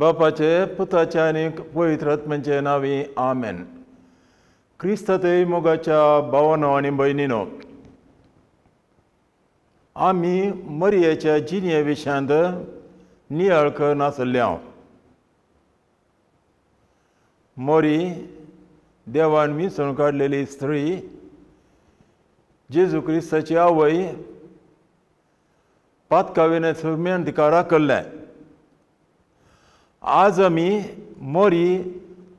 बापाचे पुताचे आनी पवित्र आत्म्याचे नांवी आमेन. क्रिस्तांत मोगाच्या भावानो आनी भयणीनो, आमी मरियेच्या जिणे विशयांत नियाळ करनासले. मोरी देवान विंचून काडलेली स्त्री, जेजू क्रिस्ताची आवय, पातकाविने सुम्यान तिका राखल्लें. आज आमी मोरी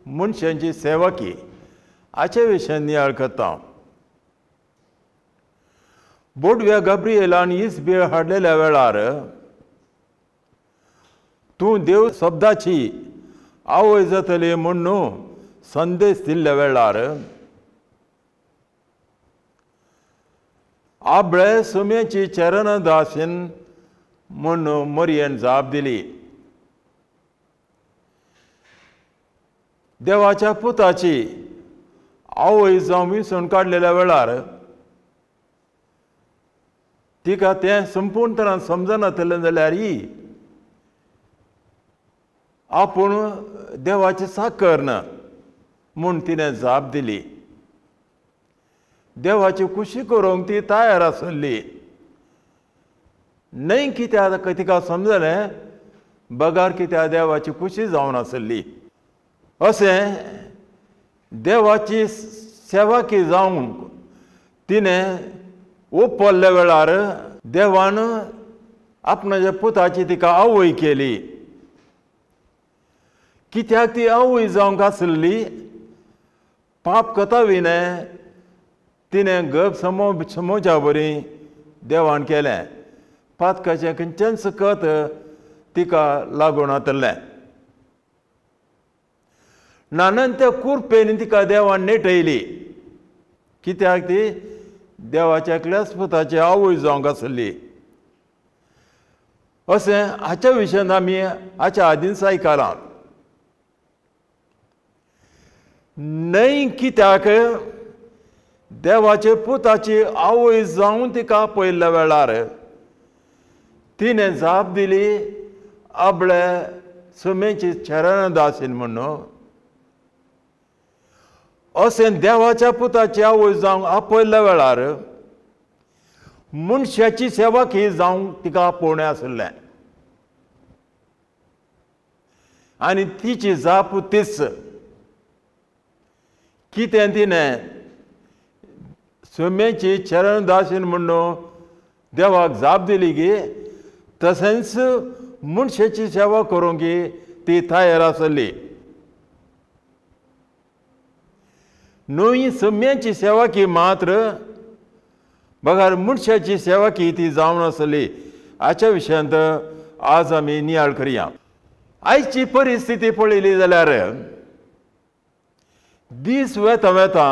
मनशांची सेवा की हाचे विशयान नियाळ करता. बोडव्या गाब्रिएलान इस्बेळ हाडलेल्या वेळार तूं देव शब्दाची आवय जातली म्हूण न्हू संदेश दिल्ल्या वेळार आबळे सुम्याची चरणदासीन म्हूण मोरयेन जाप दिली. देवाच्या पुताची आवय जावं विंचून काडलेल्या वेळार तिका तें संपूर्ण तरान समजनातलें जाल्यार आपूण देवाची साकर ना म्हूण तिणें जाप दिली. देवाची खुशी करूंक ती तयार आसली. न्हय कित्याक तिका समजलें बगार कित्याक देवाची खुशी जावन आसली. अशें देवाची सेवा की जावंक तिणें ओपल्ल्या वेळार देवान आपणाच्या पुताची तिका आवय केली. कित्याक ती आवय जावंक आसली? पाप कथाविणें तिणें गप समोवच्या बरी देवान केलें. पातकाचें खंयचेंच कत तिका लागून आसलें. नानन त्या कुरपेन तिका देवान नेटयली. कित्याक ती देवाच्या एकल्याच पुताची आवय जावंक आसली. अशें हाच्या विशयांत आमी हाच्या आदींच आयकलां. न्हय कित्याक देवाचे पुताची आवय जावन तिका पयल्या वेळार तिणें जाप दिली आपले सुमेची चरणदासीन म्हणून. अशें देवाच्या पुताची आवय जावंक आपयल्ल्या वेळार मनशाची सेवा ही जावंक तिका आपोवणें आसलें आनी तिची जाप तीच. कितें तिणें सुम्याची चरणदासीन म्हणून देवाक जाप दिली की तशेंच मनशाची सेवा करूंक ती तयार आसली. न्हय सुम्याची सेवा की मात्र बगर मनशाची सेवा की ती जावन आसली. हाच्या विशयांत आज आमी नियाळ करया. आयची परिस्थिती पळयली जाल्यार दीस वेता वेता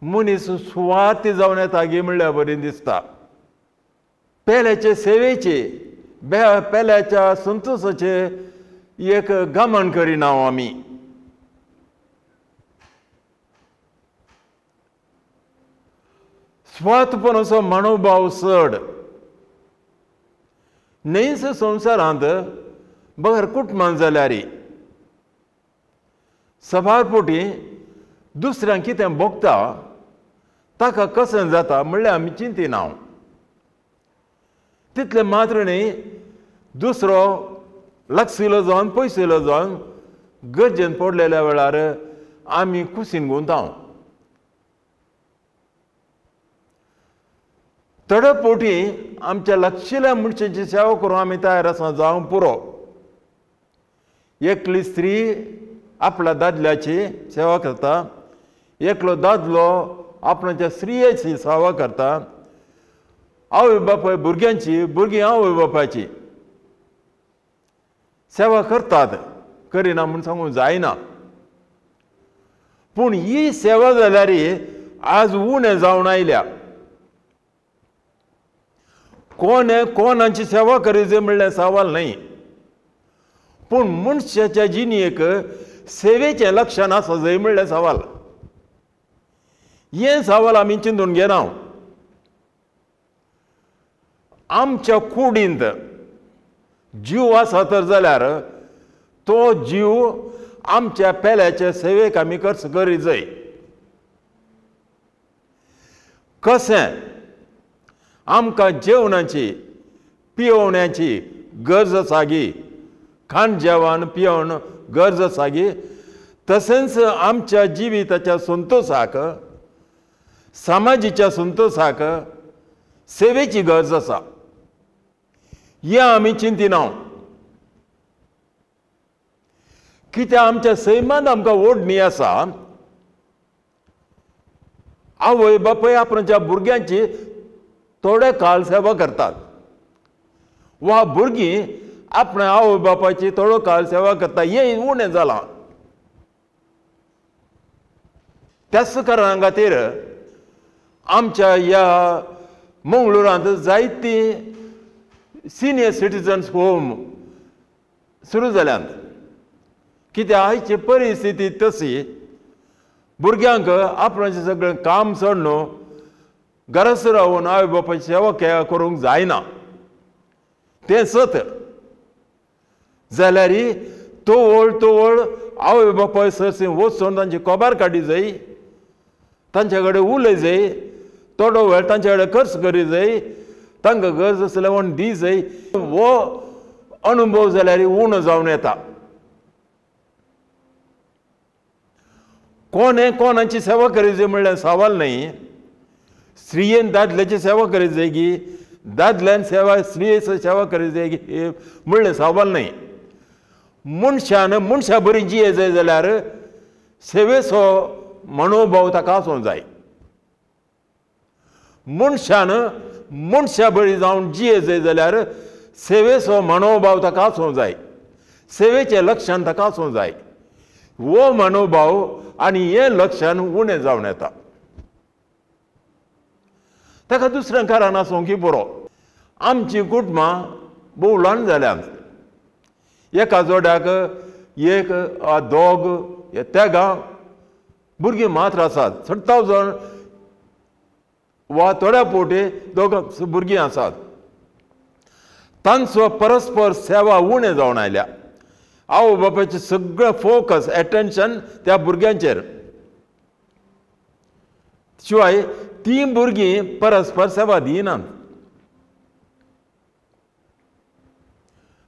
मनीस सुवार्थी जावन येता गी म्हणल्या बरी दिसता. पेल्याचे सेवेचे पेल्याच्या संतोशाचे एक गमन करिना आमी. स्वार्थपणाचो मनोभाव चड न्हयच संवसारांत बगर कुटुंबान जाल्यार सभार पोटी दुसऱ्यांक कितें भोगता ताका कशें जाता म्हणल्यार आमी चिंतिना. तितलें मात्र न्हय दुसरो लागशिल्लो जावन पयशिल्लो जावन गरजेन पडलेल्या वेळार आमी कुशीन गुंताव. थोडे पोटी आमच्या लागशिल्ल्या मनशांची सेवा करूंक आमी तयार आसा जावंक पुरो. एकली स्त्री आपल्या दादल्याची सेवा करता, एकलो दादलो आपणाच्या स्त्रियेची सेवा करता, आवय बापाय भुरग्यांची, भुरगीं आवय बापायची सेवा करतात. करिना म्हूण सांगूंक जायना. पूण ही सेवा जाल्यार आज उणें जावन आयल्या. कोण कोणाची सेवा करीत म्हणल्यार सवाल न्हय, पूण मनशाच्या जिणेक सेवेचें लक्षण आसा जाय म्हणल्यार सवाल. हें सवाल आमी चिंतून घेना. आमच्या कुडींत जीव आसा तर जाल्यार तो जीव आमच्या पेल्याच्या सेवेक आमी खर्च करी जाय. कशें आमकां जेवणाची पिवण्याची गरज आसा गी, खाण जेवण पिवण गरज आसा गी, तशेंच आमच्या जिविताच्या संतोशाक, समाजीच्या संतोशाक सेवेची गरज आसा. हें आमी चिंतिना. कित्याक आमच्या सैमांत आमकां ओडणी आसा. आवय बापूय आपणाच्या भुरग्यांची थोडे काळ सेवा करतात वा भुरगीं आपणा आवय बापायची थोडो काळ सेवा करता. हें उणें जालां. त्याच कारणा खातीर आमच्या ह्या मंगळुरांत जायतीं सिनियर सिटीजन्स होम सुरू जाल्यात. कित्याक आयची परिस्थिती तशी, भुरग्यांक आपणाचें सगळें काम सोडून घराच रावन आवय बापायची सेवा करूंक जायना. तें सत जाल्यार तवळ तवळ आवय बापाय सरशी वचून तांची खबर काडी जाय, तांचे कडेन उलय जाय, थोडो वेळ तांचे कडेन खर्च करी जाय, तांकां गरज आसल्यार म्हण दी जाय. हो अनुभव जाल्यार उणो जावन येता. कोणें कोणाची सेवा करी जाय म्हणल्यार सवाल न्हय. स्त्रियेन दादल्याची सेवा करी जाय गी, दादल्यान सेवा स्त्रियेची सेवा करी जाय गी म्हणलें सवाल न्हय. मनशान मनशा बरी जिये जाय जाल्यार सेवेचो मनोभाव ताका आसूंक जाय. मनशान मनशा बरी जावन जिये जाय जाल्यार सेवेचो मनोभाव ताका आसूंक जाय, सेवेचें लक्षण ताका आसूंक जाय. हो मनोभाव आनी हें लक्षण उणें जावन येता. ताका दुसऱ्या कारण आसूंक की बरो. आमचीं कुटुंबां भोव ल्हान जाल्यांत. एका जोड्याक एक दोग तेगां भुरगीं मात्र आसात. सत्ताव जाण वा थोड्या पोटी दोगां भुरगीं आसात. तांचो परस्पर सेवा उणें जावन आयल्या. आवय बापायचें सगळें फोकस एटेन्शन त्या भुरग्यांचेर. शिवाय तीं भुरगीं परस्पर सेवा दिनात.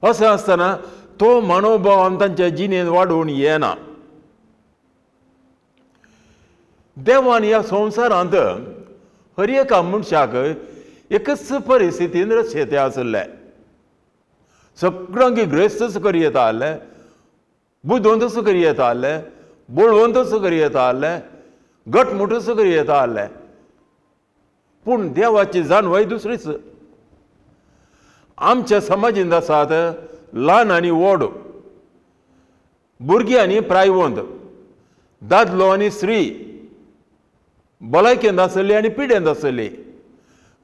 अशें आसतना तो मनोभाव आमी तांच्या जिणेंत वाडोवन येना. देवान ह्या संवसारांत हर एका मनशाक एकच परिस्थितीन रचयते आसले. सगळ्यांक ग्रेस्तच करी येता आसलें, बुदवंतच करी येता आसलें, बळवंतच करी येता आसलें, घटमुटच करी येता आसलें. पूण देवाची जाणवाय दुसरीच. आमच्या समाजींत आसात ल्हान आनी व्हड, भुरगीं आनी प्रायवंत, दादलो आनी स्त्री, भलायकेंत आसली आनी पिडेंत आसली,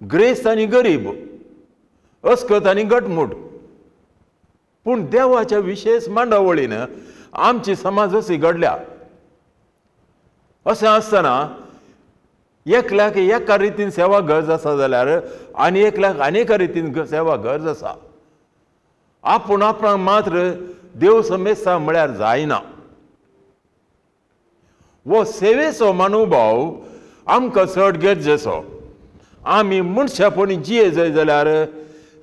ग्रेस्त आनी गरीब, अस्कत आनी घटमूट. पूण देवाच्या विशेश मांडावळीन आमची समाज अशी घडल्या. अशें आसतना एकल्याक एका रितीन सेवा गरज आसा जाल्यार आनी एकल्याक आनी एका रितीन सेवा गरज आसा. आपूण आपणाक मात्र देव समेस्ता म्हळ्यार जायना. हो सेवेचो मनोभाव आमकां चड गरजेचो. आमी मनशापणी जिये जाय जाल्यार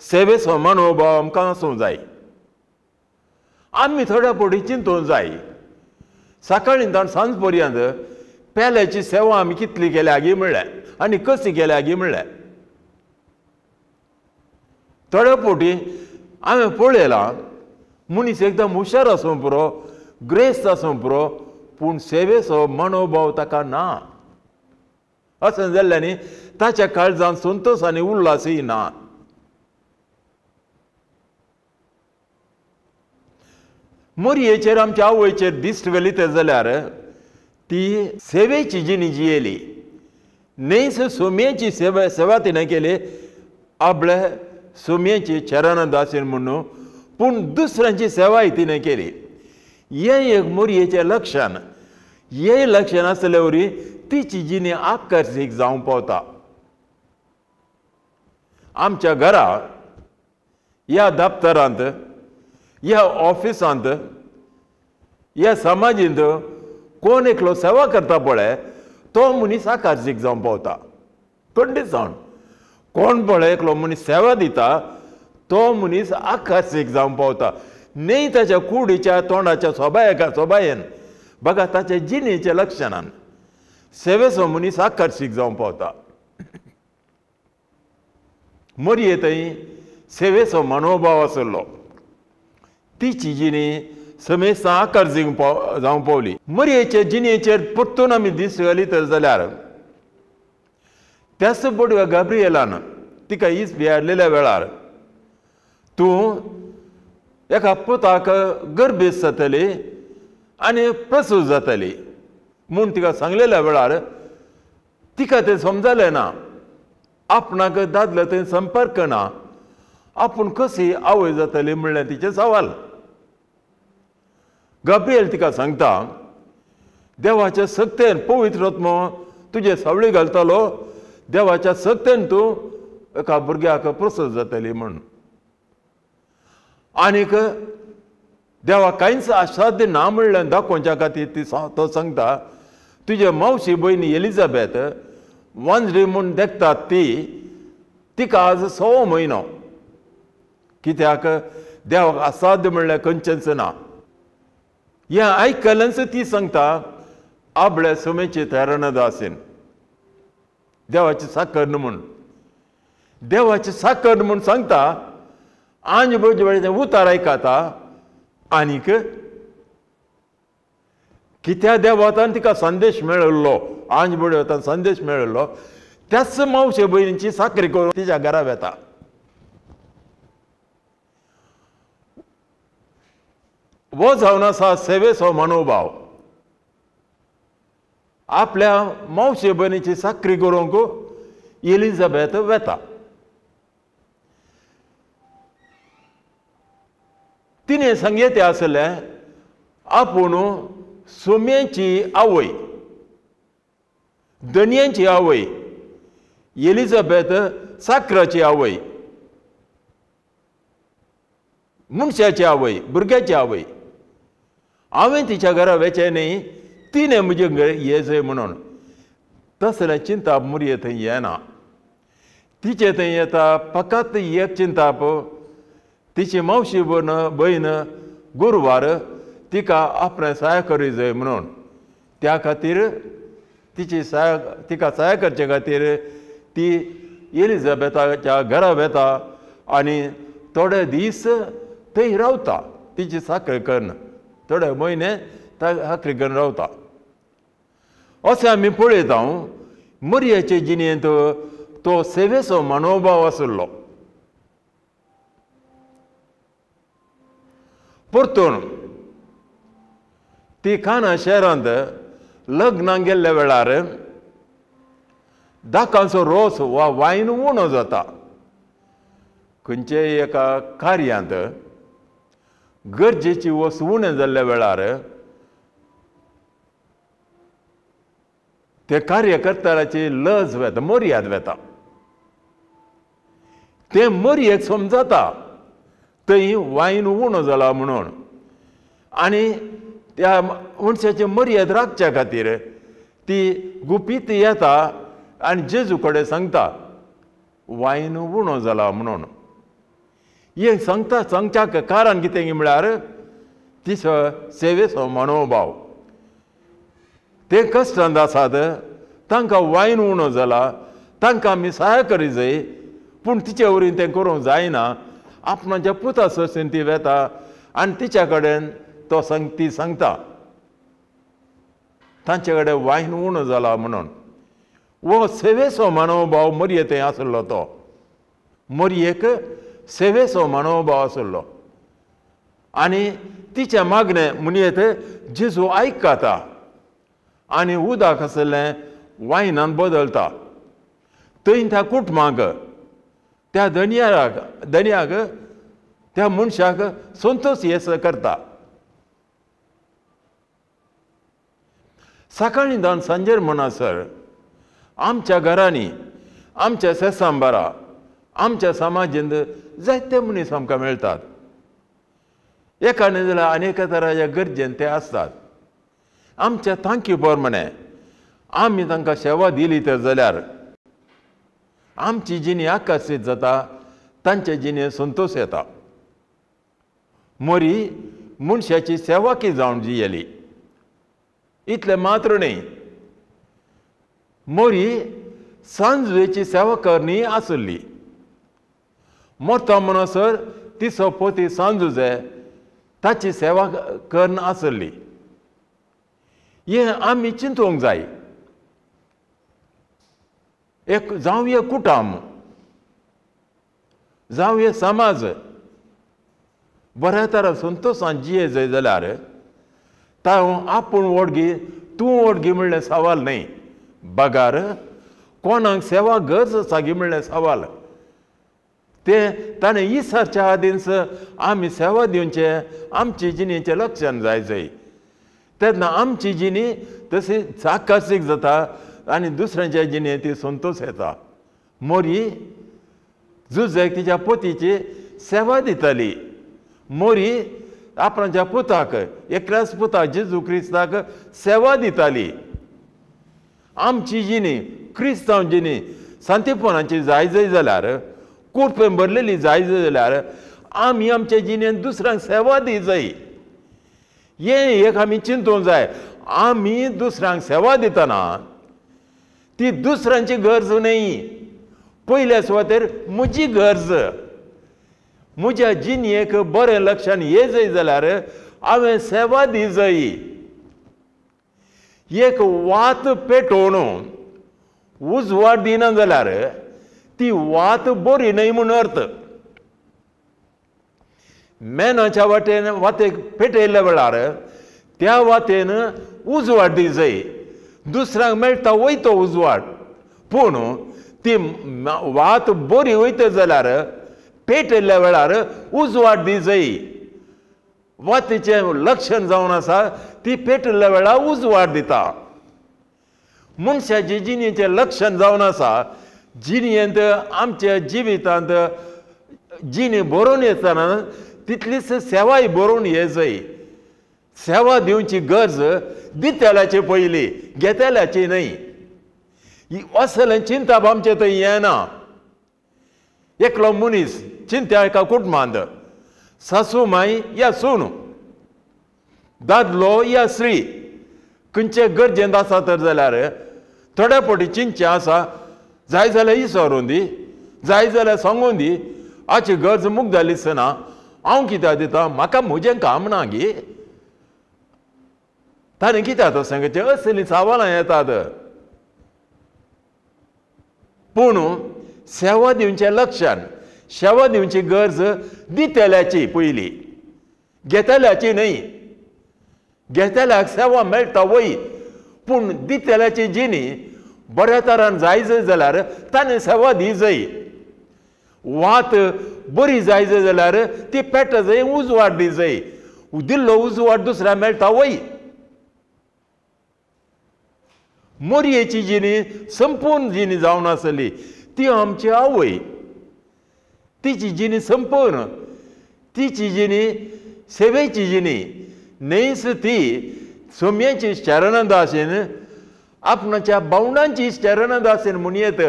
सेवेचो मनोभाव आमकां आसूंक जाय. आमी थोड्या फावटी चिंतूंक जाय. सकाळीं ताण सांज पर्यंत पेल्याची सेवा आमी कितली केल्या गी म्हणलें आनी कशी केल्या गी म्हणलें. थोड्या फावटी हांवें पळयलां मनीस एकदम हुशार आसूं पुरो, ग्रेस्त आसूं पुरो, पूण सेवेचो मनोभाव ताका ना. अशें जाल्ल्यान ताच्या काळजांत संतोश आनी उल्हासय ना. मोरयेचेर आमच्या आवयचेर दिश्ट व्हेली ते जाल्यार ती सेवेची जिणी जियेली. न्हयच सोम्याची सेवा सेवा तिणें केली आपल्या सोम्याची चरण दासीन म्हणून, पूण दुसऱ्यांची सेवाय तिणें केली. हें एक मोरयेचें लक्षण. हें लक्षण आसले वरी तिची जिणी आकर्शीक जावंक पावता. आमच्या घरा, ह्या दप्तरांत, ह्या ऑफिसांत, ह्या समाजींत कोण एकलो सेवा करता पळय तो मनीस आकर्शीक जावन पावता. खंडीत जावन कोण पळय एकलो मनीस सेवा दिता तो मनीस आकर्शीक जावन पावता. न्ही ताच्या कुडीच्या तोंडाच्या सोबायेका सोबायेन बघा ताच्या जिणेच्या लक्षणान सेवेचो मनीस आकर्शीक जावन पावता. मरये थंय सेवेचो मनोभाव आसलो. तिची जिणी समेस्तां आकर्शीक जावन पावली. मरयेचे जिणेचेर परतून आमी दीस घाली तर जाल्यार त्याच बोडव्या गाब्रिएलान तिका इस्बी हाडलेल्या वेळार तूं एका पुताक गर्भेस्त जातली आनी प्रसूत जातली म्हूण तिका सांगलेल्या वेळार तिका तें समजलें ना. आपणाक दादलो थंय संपर्क ना, आपूण कशी आवय जातली म्हणलें तिचें सवाल. गाब्रिएल तिका सांगता देवाच्या सक्तेन पवित्र आत्मो तुजे सावळी घालतलो, देवाच्या सक्तेन तूं एका भुरग्याक प्रसूत जातली म्हूण. आनीक देवाक कांयच असाध्य ना म्हणलें दाखोवच्या खातीर ती तो सांगता तुजे मावशी भयणी एलिझाबेथ वांजडी म्हूण देखतात ती तिका आज 6 म्हयनो. कित्याक देवाक असाध्य म्हणल्यार खंयचेंच ना. हें आयकल्यानच ती सांगता आपल्या समेची तयार आसेन देवाची साकर म्हूण. देवाची साकर म्हूण सांगता आंज बजवाडीचें उतार आयकता आनीक कित्या देवातान तिका संदेश मेळिल्लो, आंज बडवतान संदेश मेळिल्लो त्याच मावशे भयणीची साकरी करून तिच्या घरा वेता. वो जावन आसा सेवेचो मनोभाव. आपल्या मावशे भयणीची साकरी करूंक एलिझाबेथ वेता. तिणें सांगयें आसलें आपूण सोम्याची आवय, धनयांची आवय, एलिझाबेथ साकराची आवय, मनशाची आवय, भुरग्याची आवय. हांवें तिच्या घरा वेचें न्ही, तिणें म्हजे घर येजय म्हणून. तसलें चिंताप मुरये थंय येना. तिचे थंय येता फकत एक चिंताप, तिची मावशी भयण गुरवार तिका आपणें सहाय करी जाय म्हणून. त्या खातीर तिची सहाय तिका सहाय करचे खातीर ती एलिझाबेथाच्या घरा वेता आनी थोडे दीस थंय रावता. तिची साखर करून थोडे म्हयने साखरी करून रावता. अशें आमी पळयता मरयाचे जिणेंत तो सेवेचो मनोभाव आशिल्लो. परतून ती काना शहरांत लग्नाक गेल्ल्या वेळार दाकांचो रोस वा वायन उणो जाता. खंयच्याय एका कार्यांत गरजेची वस्त उणें जाल्ल्या वेळार ते कार्यकर्त्याची लज वेता, मर्याद वेता. ते मर्येक समजता थंय वायन उणो जाला म्हणून आनी त्या मनशाची मर्याद राखच्या खातीर ती गुपीत येता आनी जेजू कडेन सांगता वायन उणो जाला म्हणून. हें सांगता सांगच्याक कारण कितें म्हळ्यार ती सेवेचो मनोभाव. ते कश्टांत आसात, तांकां वायन उणो जाला, तांकां आमी सहाय करी जाय, पूण तिचे वरीन तें करूंक जायना. आपणाच्या पुता सोसून ती वेता आनी तिच्या कडेन तो ती सांगता तांचे कडेन वायन उणो जाला म्हणून. हो सेवेचो मनोभाव मरये थंय आसलो. तो मरयेक सेवेचो मनोभाव आसलो आनी तिचें मागणें म्हणयेत जेजू आयकता आनी उदक आसलें वायनान बदलता. थंय त्या कुटुंबाक, त्या धनयाक, त्या मनशाक संतोश येस करता. सकाळीं दान सांजेर म्हणसर आमच्या घरांनी, आमच्या सेसांबारा, आमच्या समाजेंत जायते मनीस आमकां मेळटात. एका न्हय जाल्यार आनी एका तराच्या गरजेन ते आसतात. आमच्या तांकी प्रमाणे आमी तांकां सेवा दिली तर जाल्यार आमची जिणी आकर्शीत जाता, तांचे जिणेंत संतोश येता. मोरी मनशाची सेवाकी जावन जियेली. इतलें मात्र न्हय, मोरी सांजवेची सेवा करणी आसली. मरता म्हणसर तिचो पोती सांजू जाय ताची सेवा करून आसली. हें आमी चिंतूंक जाय. एक जावं एक कुटुंब, जावं एक समाज बऱ्या तरा संतोशान जिये जाय जाल्यार तांव आपूण वडगी तूं वडगी म्हणलें सवाल न्हय, बगार कोणाक सेवा गरज आसा गी म्हणलें सवाल. तें ताणें इसारच्या आदींच आमी सेवा दिवचें आमचे जिणेचें लक्षण जाय जाय. तेन्ना आमची जिणी तशी चाकासीक जाता आनी दुसऱ्यांच्या जिणेंत ती संतोश येता. मोरी जुजेक तिच्या पोतीची सेवा दिताली. मोरी आपणाच्या पुताक, एकल्याच पुताक जेजू क्रिस्ताक सेवा दिताली. आमची जिणी क्रिस्तांव जिणी सांतेपणाची जाय जाय जाल्यार, कुरपेन भरलेली जाय जाय जाल्यार आमी आमच्या जिणेंत दुसऱ्यांक सेवा दी जाय. हें एक आमी चिंतूंक जाय. आमी दुसऱ्यांक सेवा दितना ती दुसऱ्यांची गरज न्हय, पयल्या सुवातेर म्हजी गरज. म्हज्या जिणेक बरें लक्षण ये जाय जाल्यार हांवें सेवा दी जाय. एक वात पेटोवन उजवाड दिना जाल्यार ती वात बरी न्हय म्हूण अर्थ. मेनाच्या वाटेन वातेक पेटयल्ल्या वेळार त्या वातेन उजवाड दी जाय. दुसऱ्यांक मेळटा वयतो उजवाड, पूण ती वात बरी वयता जाल्यार पेटयल्ल्या वेळार उजवाड दी जाय. वातीचें लक्षण जावन आसा ती पेटयल्ल्या वेळार उजवाड दिता. मनशाचे जिणेचें लक्षण जावन आसा जिणेंत आमच्या जिवितांत जिणी बरोवन येतना तितलीच सेवाय बरोवन ये जाय. सेवा दिवची गरज दितल्याची पयली, घेतल्याची न्हय. असलें चिंतप आमचें थंय येना. एकलो मनीस चिंत्या एका कुटुंबांत सासू माय या सून, दादलो या स्त्री खंयचे गरजेंत आसा तर जाल्यार थोड्या फावटी चिंतचें आसा, जाय जाल्यार इसरून दी, जाय जाल्यार सांगून दी, हाची गरज मुख जालीच ना, हांव कित्याक दिता, म्हाका म्हजें काम ना गी, ताणें कित्याक तो सांगचें, असलीं सवालां येतात. पूण सेवा दिवचें लक्षण, सेवा दिवची गरज दितल्याची पयली, घेतल्याची न्हय. घेतल्याक सेवा मेळटा वय, पूण दितल्याची जिणी बऱ्या तरान जाय जाय जाल्यार ताणें सेवा दी जाय. वात बरी जाय जाय जाल्यार ती पेटा जाय, उजवाड दी जाय. दिल्लो उजवाड दुसऱ्या मेळटा वय. मोरयेची जिणी संपूर्ण जिणी जावन आसली ती आमची आवय. तिची जिणी संपूर्ण, तिची जिणी सेवेची जिणी न्हयच, ती सोम्याची शरणदासीन आपणाच्या भावंडांची शरणदासीन म्हूण येत.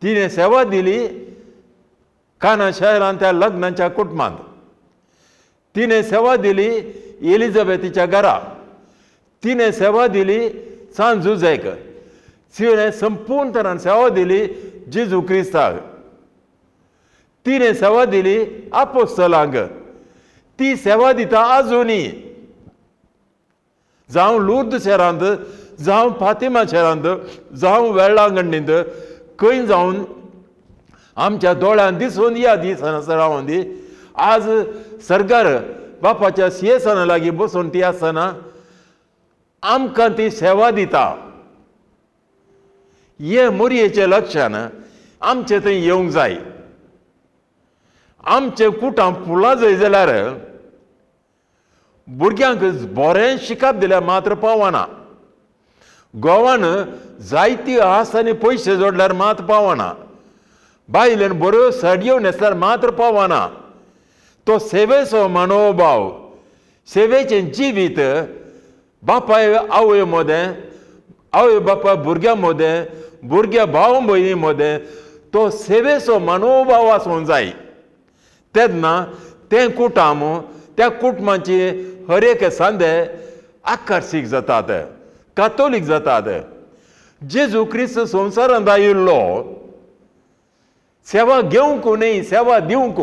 तिणें सेवा दिली काना शहरांत त्या लग्नाच्या कुटुंबांत. तिणें सेवा दिली एलिझाबेथीच्या घरा. तिणें सेवा दिली सांत जुझेक. तिणें संपूर्ण तरान सेवा दिली जेजू क्रिस्ताक. तिणें सेवा दिली आपोस्तलांक. ती सेवा दिता आजुनी. जावं लुर्द शहरांत, जावं फातिमा शहरांत, जावं वेळांगणींत, खंय जावन आमच्या दोळ्यान दिसून या दिसना रावन दी. आज सरकार बापाच्या सिंहासना लागीं बसून ती आसतना आमकां ती सेवा दिता. हें मोरयेचें लक्षण आमचें थंय येवंक जाय. आमचें कुटां फुलां जाय जाल्यार भुरग्यांक बरें शिकप दिल्यार मात्र पावना. गोवान जायती आस आनी पयशे जोडल्यार मात पावना. बायलेन बऱ्यो साडयो न्हेसल्यार मात्र पावना. तो सेवेचो मनोभाव, सेवेचें जिवीत बापाय आवय मदें, आवय बापाय भुरग्यां मदें, भुरग्या भाव भयणी मदें तो सेवेचो मनोभाव आसूंक जाय. तेन्ना तें कुटुंब, त्या कुटुंबाची हर एक सांदे आकर्शीक जातात, कातोलीक जातात. जेजू क्रिस्त संवसारांत आयिल्लो सेवा घेवंक न्हय, सेवा दिवंक.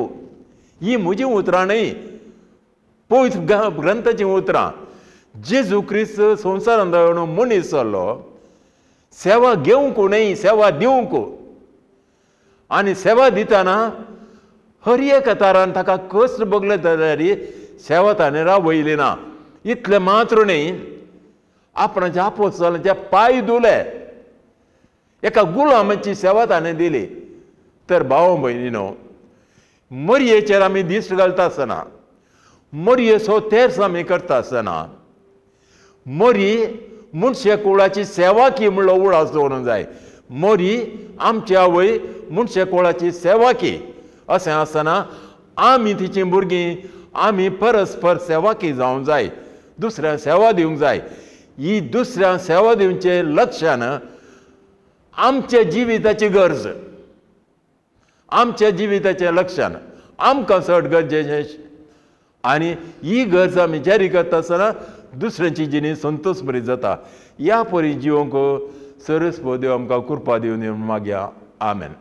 ही म्हजी उतरां न्हय, पवित्र ग्रंथाचीं उतरां. जेजू क्रिस्त संवसारांत येवन मनीस जाल्लो, सेवा घेवंक न्हय, सेवा दिवंक. आनी सेवा दितना हर एक तारान ताका कश्ट भोगले जाल्यार सेवा ताणें रावयली ना. इतलें मात्र न्हय, आपणाच्या आपोस्तलांचे पांय धुले, एका गुलामाची सेवा ताणें दिली. तर भाव भयणीनो, मरयेचेर आमी दिश्ट घालता आसतना, मरयेचो तेर्स आमी करता आसतना, मरी मनशा कुळाची सेवा की म्हणलो उडास दवरूंक जाय. मरी आमची आवय मनशा कुळाची सेवा की अशें आसतना आमी तिचीं भुरगीं, आमी परस्पर सेवाकी जावंक जाय, दुसऱ्यांक सेवा दिवंक जाय. ही दुसऱ्यांक सेवा दिवचें लक्षान आमच्या जिविताची गरज, आमच्या जिविताचें लक्षान आमकां चड गरजेचें. आनी ही गरज आमी जारी करता आसतना दुसऱ्यांची जिणी संतोश बरी जाता. ह्या परी जिवंक सरस देव आमकां कृपा दिवन मागया. आमेन.